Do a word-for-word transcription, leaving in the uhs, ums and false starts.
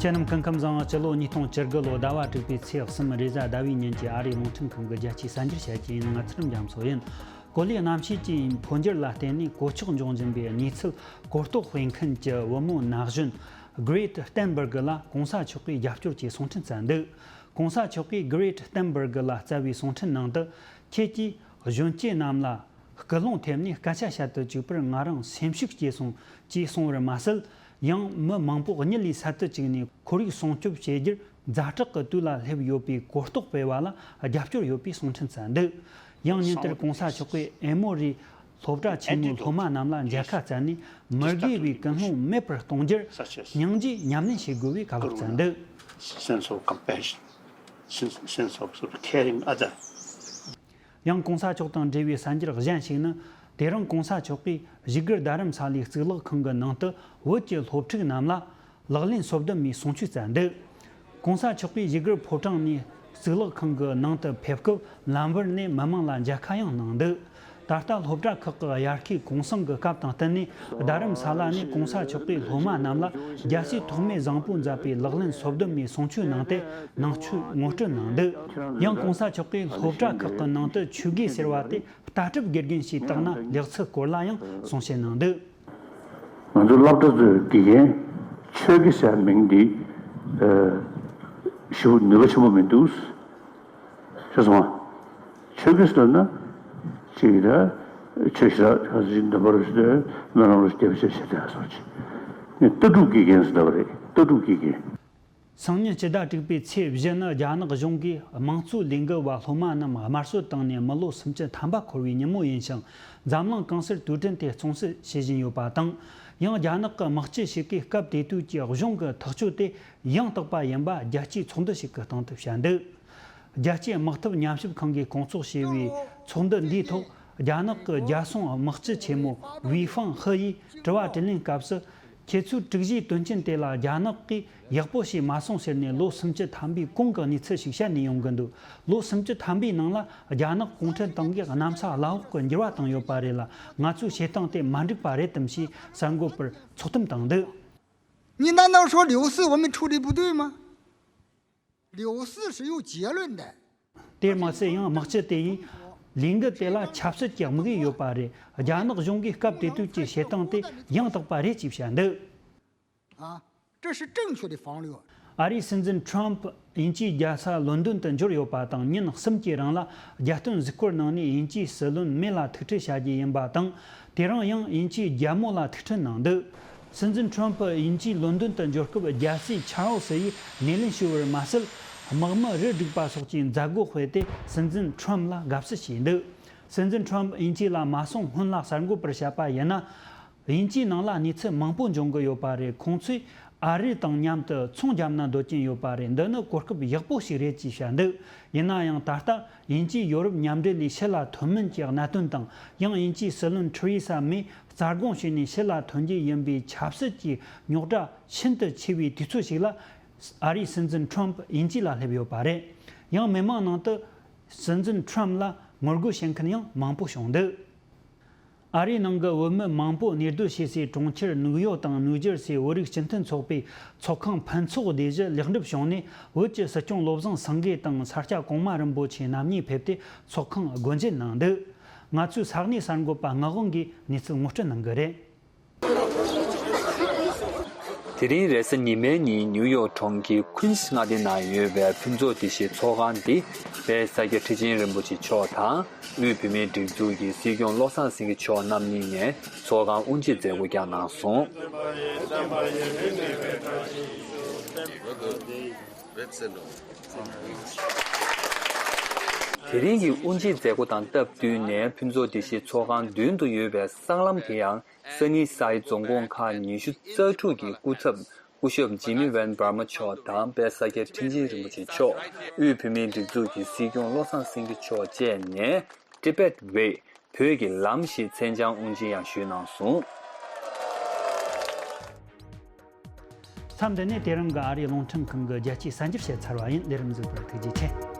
དེ་རྣམས་སྐུ་ཁམས་བཟང་། སྤྱི་ལོ་ཉིས་སྟོང་བཅུ་དགུ་ལོ་ཟླ་བ་དྲུག་པའི་ཚེས་གསུམ་རེས་གཟའ་ཟླ་བའི་ཉིན་གྱི་ཨ་རིའི་རླུང་འཕྲིན་ཁང་གི་རྒྱལ་སྤྱིའི་གསར་འགྱུར་བཤད་རྒྱུ་ཡིན། ང་ཚེ་རིང་རྒྱ་མཚོ་ཡིན། གོ་ལའི་གནམ་གཤིས་ཀྱི་འཕོ་འགྱུར་ལ་བརྟེན་ནས་གོད་ཆག་འབྱུང་བཞིན་པའི་གནས་ཚུལ་གོ་རྟོགས་སྤེལ་མཁན་གྱི་བུ་མོ་ན་གཞོན་Greta Thunberg ལ་གོང་ས་མཆོག་གིས་རྒྱབ་སྐྱོར་གྱི་གསུང་འཕྲིན་བསྩལ་འདུག་གོང་ས་མཆོག་གིས་Greta Thunberg ལ་བསྩལ་བའི་གསུང་འཕྲིན་ནང་དུ། ཁྱེད་ཀྱིས་གཞོན་སྐྱེས་རྣམས་ལ་སྐུལ་སློང་ཐེབས་ནས་སྐད་ཆ་བཤད་དུ་བཅུག་པར་ང་རང་སེམས་ཤུགས་སྐྱེས་སོང་ཅེས་གསུངས་པར་མ་ཟད། ཡང་མི་མང་པོ་གཉིད་ལས་སད་དུ་བཅུག་ནས་ཁོར་ཡུག་སྲུང་སྐྱོབ་བྱེད་རྒྱུར་ཛ་དྲག་གི་དུས་ལ་སླེབས་ཡོད་པའི་གོ་རྟོགས་སྤེལ་བ་ལ་རྒྱབ་སྐྱོར་ཡོད་པའི་གསུང་འཕྲིན་བསྩལ་འདུག་ཡང་ཉིན་དེར་གོང་ས་མཆོག་གིས་ཨེ་མོ་རི་སློབ་གྲྭ་ཆེན་མོའི་སློབ་མ་རྣམས་ལ་མཇལ་ཁ་བསྩལ་ནས། མི་དགེ་བའི་ཀུན་སློང་མེད་པར་གཏོང་རྒྱུར་སྙིང་རྗེ་ཉམས་ལེན་བྱེད་དགོས་པའི་བཀའ་སློབ་བསྩལ་འདུག Sense of compassion, sense, sense of sort of caring other. ཡང་གོང་ས་མཆོག་དང་འབྲེལ་བའི་གསར་འགྱུར་གཞན་ཞིག་ནི། དེ་རིང་གོང་ས་མཆོག་གིས་བཞུགས་སྒར་རྡ་རམ་ས་ལའི་གཙུག་ལག་ཁང་གི་ནང་དུ་བོད་ཀྱི་སློབ་ཕྲུག་རྣམས་ལ་ལག་ལེན་སོ་བདུན་མའི་གསུང་ཆོས་བསྩལ་འདུག་གོང་ས་མཆོག་གིས་བཞུགས་སྒར་ཕོ་བྲང་ནས་གཙུག་ལག་ཁང་གི་ནང་དུ་ཕེབས་སྐབས་ལམ་བར་ནས་མི་མང་ལ་མཇལ་ཁ་ཡང་གནང་འདུག་ད་ལྟ་སློབ་གྲྭ་ཁག་གི་དབྱར་ཁའི་གུང་སེང་གི་སྐབས་དང་བསྟུན་ནས། རྡ་རམ་ས་ལ་ནས་གོང་ས་མཆོག་གིས་སློབ་མ་རྣམས་ལ་རྒྱལ་སྲས་ཐོགས་མེད་བཟང་པོས་མཛད་པའི་ལག་ལེན་སོ་བདུན་མའི་གསུང་ཆོས་གནང་སྟེ། ནང་ཆོས་ངོ་སྤྲོད་གནང་འདུག་ཡང་གོང་ས་མཆོག་གིས་སློབ་གྲྭ་ཁག་གི་ནང་དུ་ཆོས་དགེ་ཟེར་བ་དེ་ལྟ་གྲུབ་དགེ་རྒན་ཞིག་བཏགས་ན་ལེགས་ཚུལ་སྐོར་ལ་ཡང་གསུང་བཤད་གནང་འདུག་ང་ཚོ་སློབ་གྲྭ་ཚོའི་དགེ་རྒན་ཆོས་དགེ་ཟེར་མིང་འདི་ཨ་ཞེ་པོ་ནུས་པ་ཆེན་པོ་མི་འདུག་ཤེས་སོང་ང་། ཆོས་དགེ་ཟེར་ན་ཅིག་ད་ཆོས་ཞེ་དྲག་ཞིག་འདོན་པ་རུ་ཞིག་སྨོན་ལམ་རུ་ཞིག་བརྒྱབ་བྱས་བྱས་བསྡད་སོང་ཅིག་ངས་ལྟ་གྲུབ་དགེ་རྒན་ཟེར་བསྡད་པ་རེད། ལྟ་གྲུབ་དགེ་རྒན། སང་ཉིན་སྤྱི་ཟླ་དྲུག་པའི་ཚེས་བཞི་ནི་རྒྱ་ནག་གཞུང་གིས་དམངས་གཙོའི་ལས་འགུལ་བ་སློབ་མ་རྣམས་དམར་གསོད་བཏང་ནས་མི་ལོ་སུམ་ཅུ་ཐམ་པ་འཁོར་བའི་ཉིན་མོ་ཡིན་ཞིང་། འཛམ་གླིང་གང་སར་དུས་དྲན་དེ་བརྩི་སྲུང་བྱེད་བཞིན་ཡོད་པ་དང་། ཡང་རྒྱ་ནག་གི་དམག་སྤྱི་ཞིག་གིས་སྐབས་དེ་དུས་ཀྱི་གཞུང་གི་ཐག་གཅོད་དེ་ཡང་དག་པ་ཡིན་པ་རྒྱལ་སྤྱིའི་ཚོགས་འདུ་ཞིག་གི་སྟེང་དུ་བཤད་འདུག་རྒྱལ་སྤྱིའི་དམག་འཐབ་ཉམས་ཞིབ་ཁང་གིས་སྐོང་ཚོགས་བྱས་པའི་ཚོགས་འདུ་འདིའི་ཐོག་རྒྱ་ནག་གི་རྒྱལ་སྲུང་དམག་སྤྱི་ཆེན་མོ་ཝི་ཧྥང་ཧི་ཡིས་དྲི་བ་དྲིས་ལན་སྐབས་སུ། ཁྱེད་ཚོའི་དྲུག་བཞིའི་དོན་རྐྱེན་དེ་ལ་རྒྱ་ནག་གིས་ཡག་པོ་ཞིག་མ་སོང་ཟེར་ནས་ལོ་སུམ་ཅུ་ཐམ་པའི་གོང་གི་གནས་ཚུལ་ཞིག་བཤད་ནས་ཡོང་གི་འདུག་ལོ་སུམ་ཅུ་ཐམ་པའི་ནང་ལ་རྒྱ་ནག་གུང་ཁྲན་ཏང་གིས་གནམ་ས་བླ་འོག་གི་འགྱུར་བ་བཏང་ཡོད་པ་རེད་ལ། ང་ཚོའི་བྱེད་སྟངས་དེ་མ་འགྲིག་པ་རེད་དམ་ཞེས་གསར་འགོད་པར་ཚོགས་གཏམ་བཏང་འདུག 你难道说六四我们处理不对吗？六四是有结论的。 དེར་མ་ཟད། ཡང་དམག་སྤྱི་དེ་ཡིས་ལས་འགུལ་དེ་ལ་ཆབ་སྲིད་ཀྱི་དམིགས་ཡུལ་ཡོད་པ་རེད། རྒྱ་ནག་གཞུང་གིས་སྐབས་དེ་དུས་ཀྱི་བྱེད་སྟངས་དེ་ཡང་དག་པ་རེད་ཅེས་བཤད་འདུག 啊，这是正确的方略。 ཨ་རིའི་སྲིད་འཛིན་ཁྲོམ་ཕུ་དབྱིན་ཇིའི་རྒྱལ་ས་ལོན་ཌོན་དུ་འབྱོར་ཡོད་པ་དང་། ཉིན་གསུམ་གྱི་རིང་ལ་རྒྱལ་སྟོན་གཟིགས་སྐོར་གནང་ནས་དབྱིན་ཇིའི་སྲིད་བློན་མེ་ལ་ཐུག་འཕྲད་བྱ་རྒྱུ་ཡིན་པ་དང་། དེ་རིང་ཡང་དབྱིན་ཇིའི་རྒྱལ་མོ་ལ་ཐུག་འཕྲད་གནང་འདུག་སྲིད་འཛིན་ཁྲོམ་ཕུ་དབྱིན་ཇིའི་ལོན་ཌོན་དུ་འབྱོར་སྐབས། རྒྱལ་སྲས་ཆར་ལ་སི་ཡིས་སྣེ་ལེན་ཞུ་བར་མ་ཟད། དམག་མི་རུ་སྒྲིག་པ་སོགས་ཀྱིས་མཛད་སྒོ་སྤེལ་ཏེ། སྲིད་འཛིན་ཁྲོམ་ལ་དགའ་བསུ་བྱས་འདུག་སྲིད་འཛིན་ཁྲོམ་དབྱིན་ཇི་ལ་མ་སོང་སྔོན་ལ་གསར་འགོད་པར་བཤད་པ་ཡིན་ན། དབྱིན་ཇིའི་ནང་ལ་གནས་ཚུལ་མང་པོ་འབྱུང་གི་ཡོད་པ་རེད། ཁོང་ཚོས་ཨ་རི་དང་མཉམ་དུ་ཚོང་བརྒྱབ་ན་འདོད་ཀྱིན་ཡོད་པ་རེད། འདི་ནི་གོ་སྐབས་ཡག་པོ་ཞིག་རེད་ཅེས་བཤད་འདུག་ཡིན་ན་ཡང་། ད་ལྟ་དབྱིན་ཇིས་ཡོ་རོབ་མཉམ་འབྲེལ་ལས་ཕྱི་ལ་ཐོན་མིན་གྱི་གནད་དོན་དང་། ཡང་དབྱིན་ཇིའི་སྲིད་བློན་ཐེ་རེ་ས་མེས་རྩ་དགོངས་ཞུས་ནས་ཕྱི་ལ་ཐོན་རྒྱུ་ཡིན་པའི་ཆབ་སྲིད་ཀྱི་རྙོག་དྲ་ཤིན་ཏུ་ཆེ་བའི་དུས་ཚོད་ཞིག་ལ། ཨ་རིའི་སྲིད་འཛིན་ཁྲོམ་ཕུ་དབྱིན་ཇི་ལ་སླེབས་ཡོད་པ་རེད། ཡང་མི་མང་ནང་དུ་སྲིད་འཛིན་ཁྲོམ་ཕུ་ལ་ངོ་རྒོལ་བྱེད་མཁན་ཡང་མང་པོ་བྱུང་འདུག་ཨ་རིའི་ནང་གི་བོད་མི་མང་པོ་གནས་སྡོད་བྱེད་སའི་གྲོང་ཁྱེར་ནིའུ་ཡོག་དང་ནིའུ་ཇར་སིའི་བོད་རིགས་སྤྱི་མཐུན་ཚོགས་པའི་ཚོགས་ཁང་ཕུན་ཚོགས་སྡེ་བཞིར་ལེགས་འགྲུབ་བྱུང་ནས། བོད་ཀྱི་སྲིད་སྐྱོང་བློ་བཟང་སེང་གེ་དང་ས་སྐྱ་གོང་མ་རིན་པོ་ཆེ་རྣམ་གཉིས་ཕེབས་ཏེ་ཚོགས་ཁང་སྒོ་འབྱེད་གནང་འདུག་ང་ཚོའི་ས་གནས་གསར་འགོད་པ་ངག་དབང་གིས་གནས་ཚུལ་ངོ་སྤྲོད་གནང་གི་རེད། དེ་རིང་རེས་གཟའ་ཉི་མའི་ཉིན་ནིའུ་ཡོག་གྲོང་ཁྱེར་ཀུན་སི་མངའ་སྡེ་ནང་ཡོད་པའི་ཕུན་ཚོགས་སྡེ་བཞིའི་ཚོགས་ཁང་འདི། དཔལ་ས་སྐྱ་ཁྲི་ཆེན་རིན་པོ་ཆེ་མཆོག་དང་། དབུས་བོད་མིའི་སྒྲིག་འཛུགས་ཀྱི་སྲིད་སྐྱོང་བློ་བཟང་སེང་གེ་མཆོག་རྣམ་གཉིས་ནས་ཚོགས་ཁང་དབུ་འབྱེད་མཛད་སྒོ་བསྐྱངས་གནང་སོང་། དེ་རིང་གི་དབུ་འབྱེད་མཛད་སྒོ་དང་སྟབས་བསྟུན་ནས། ཕུན་ཚོགས་སྡེ་བཞིའི་ཚོགས་ཁང་མདུན་དུ་ཡོད་པའི་སྲང་ལམ་དེ་ཡང་། སན་ནི་སའིད་རྫོང་ཁོངས་ཁག་ཉི་ཤུ་རྩ་དྲུག་གི་སྐུ་ཚབ་སྐུ་ཞབས་ཇི་མི་ཝན་བར་མ་མཆོག་དང་། དཔལ་ས་སྐྱ་ཁྲི་ཆེན་རིན་པོ་ཆེ་མཆོག་དབུས་བོད་མིའི་སྒྲིག་འཛུགས་ཀྱི་སྲིད་སྐྱོང་བློ་བཟང་སེང་གེ་མཆོག་བཅས་ནས། Tibet Way བོད་ཀྱི་ལམ་ཞེས་མཚན་བྱང་དབུ་འབྱེད་ཡང་ཞུས་གནང་སོང་། མཚམས་འདི་ནས་དེ་རིང་གི་ཨ་རིའི་རླུང་འཕྲིན་ཁང་གི་རྒྱལ་སྤྱིའི་གསར་འགྱུར་བཤད་ཚར་བ་ཡིན། ལས་རིམ་གཟིགས་པར་ཐུགས་རྗེ་ཆེ།